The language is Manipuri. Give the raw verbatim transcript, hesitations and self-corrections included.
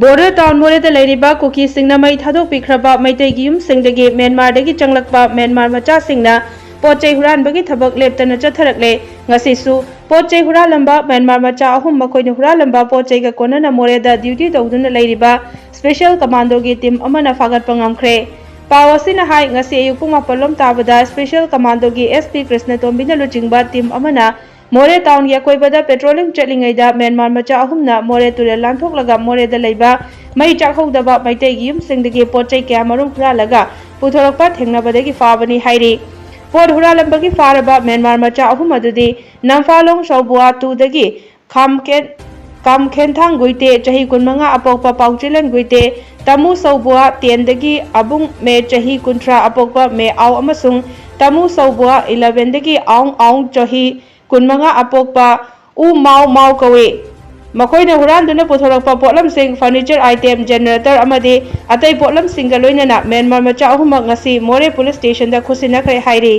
ꯕꯣꯔꯗꯔ ꯇꯥꯎꯟ ꯃꯣꯔꯦꯗ ꯂꯩꯔꯤꯕ ꯀꯨꯀꯤꯁꯤꯡꯅ ꯃꯩ ꯊꯥꯗꯣꯛꯄꯤꯈ꯭ꯔꯕ ꯃꯩꯇꯩꯒꯤ ꯌꯨꯝꯁꯤꯡꯗꯒꯤ ꯃ꯭ꯌꯥꯟꯃꯥꯔꯗꯒꯤ ꯆꯪꯂꯛꯄ ꯃ꯭ꯌꯥꯟꯃꯥꯔ ꯃꯆꯥꯁꯤꯡꯅ ꯄꯣꯠ ꯆꯩ ꯍꯨꯔꯥꯟꯕꯒꯤ ꯊꯕꯛ ꯂꯦꯞꯇꯅ ꯆꯠꯊꯔꯛꯂꯦ꯫ ꯉꯁꯤꯁꯨ ꯄꯣꯠ ꯆꯩ ꯍꯨꯔꯥꯜꯂꯝꯕ ꯃ꯭ꯌꯥꯟꯃꯥꯔ ꯃꯆꯥ ꯑꯍꯨꯝ ꯃꯈꯣꯏꯅ ꯍꯨꯔꯥꯜꯂꯝꯕ ꯄꯣꯠ ꯆꯩꯒ ꯀꯣꯟꯅꯅ ꯃꯣꯔꯦꯗ ꯗ꯭ꯌꯨꯇꯤ ꯇꯧꯗꯨꯅ ꯂꯩꯔꯤꯕ ꯁ꯭ꯄꯦꯁꯦꯜ ꯀꯃꯥꯟꯗꯣꯒꯤ ꯇꯤꯝ ꯑꯃꯅ ꯐꯥꯒꯠꯄ ꯉꯝꯈ꯭ꯔꯦ꯫ ꯄꯥꯎ ꯑꯁꯤꯅ ꯍꯥꯏ, ꯉꯁꯤ ꯑꯌꯨꯛ ꯄꯨꯡ ꯃꯥꯄꯜ ꯂꯣꯝ ꯇꯥꯕꯗ ꯁ꯭ꯄꯦꯁꯦꯜ ꯀꯃꯥꯟꯗꯣꯒꯤ ꯑꯦꯁ ꯄꯤ ꯀ꯭ꯔꯤꯁꯅꯇꯣꯝꯕꯤꯅ ꯂꯨꯆꯤꯡꯕ ꯇꯤꯝ ꯑꯃꯅ ꯃꯣꯔꯦ ꯇꯥꯎꯟꯒꯤ ꯑꯀꯣꯏꯕꯗ ꯄꯦꯇ꯭ꯔꯣꯂꯤꯡ ꯆꯠꯂꯤꯉꯩꯗ ꯃ꯭ꯌꯥꯟꯃꯥꯔ ꯃꯆꯥ ꯑꯍꯨꯝꯅ ꯃꯣꯔꯦ ꯇꯨꯔꯦꯜ ꯂꯥꯟꯊꯣꯛꯂꯒ ꯃꯣꯔꯦꯗ ꯂꯩꯕ ꯃꯩ ꯆꯥꯛꯍꯧꯗꯕ ꯃꯩꯇꯩꯒꯤ ꯌꯨꯝꯁꯤꯡꯗꯒꯤ ꯄꯣꯠ ꯆꯩ ꯀꯌꯥ ꯃꯔꯨꯝ ꯍꯨꯔꯥꯜꯂꯒ ꯄꯨꯊꯣꯔꯛꯄ ꯊꯦꯡꯅꯕꯗꯒꯤ ꯐꯥꯕꯅꯤ ꯍꯥꯏꯔꯤ꯫ ꯄꯣꯠ ꯍꯨꯔꯥꯜꯂꯝꯕꯒꯤ ꯐꯥꯔꯕ ꯃ꯭ꯌꯥꯟꯃꯥꯔ ꯃꯆꯥ ꯑꯍꯨꯝ ꯑꯗꯨꯗꯤ ꯅꯝꯐꯥꯂꯣꯡ ꯁꯧꯕꯨꯋꯥ ꯇꯨꯗꯒꯤ ꯈꯥꯝꯀꯦꯟ-, ꯀꯥꯝꯈꯦꯟꯊꯥꯡ ꯒꯨꯏꯇꯦ, ꯆꯍꯤ ꯀꯨꯟꯃꯉꯥ, ꯑꯄꯣꯛꯄ ꯄꯥꯎꯆꯦꯂꯟ ꯒꯨꯏꯇꯦ, ꯇꯥꯃꯨ ꯁꯧꯕꯨꯋꯥ ꯇꯦꯟꯗꯒꯤ ꯑꯕꯨꯡ ꯃꯦ, ꯆꯍꯤ ꯀꯨꯟꯊ꯭ꯔꯥ, ꯑꯄꯣꯛꯄ ꯃꯦ ꯑꯥꯎ ꯑꯃꯁꯨꯡ ꯇꯥꯃꯨ ꯁꯧꯕꯨꯋꯥ ꯏꯂꯦꯚꯦꯟꯗꯒꯤ ꯑꯥꯎꯡ ꯑꯥꯎꯡ, ꯆꯍꯤ ꯀꯨꯟꯃꯉꯥ, ꯑꯄꯣꯛꯄ ꯎ ꯃꯥꯎ ꯃꯥꯎ ꯀꯧꯏ꯫ ꯃꯈꯣꯏꯅ ꯍꯨꯔꯥꯟꯗꯨꯅ ꯄꯨꯊꯣꯔꯛꯄ ꯄꯣꯠꯂꯝꯁꯤꯡ, ꯐꯔꯅꯤꯆꯔ ꯑꯥꯏꯇꯦꯝ, ꯖꯦꯅꯦꯔꯦꯇꯔ ꯑꯃꯗꯤ ꯑꯇꯩ ꯄꯣꯠꯂꯝꯁꯤꯡꯒ ꯂꯣꯏꯅꯅ ꯃ꯭ꯌꯥꯟꯃꯥꯔ ꯃꯆꯥ ꯑꯍꯨꯝꯃꯛ ꯉꯁꯤ ꯃꯣꯔꯦ ꯄꯨꯂꯤꯁ ꯁ꯭ꯇꯦꯁꯟꯗ ꯈꯨꯠꯁꯤꯟꯅꯈ꯭ꯔꯦ ꯍꯥꯏꯔꯤ꯫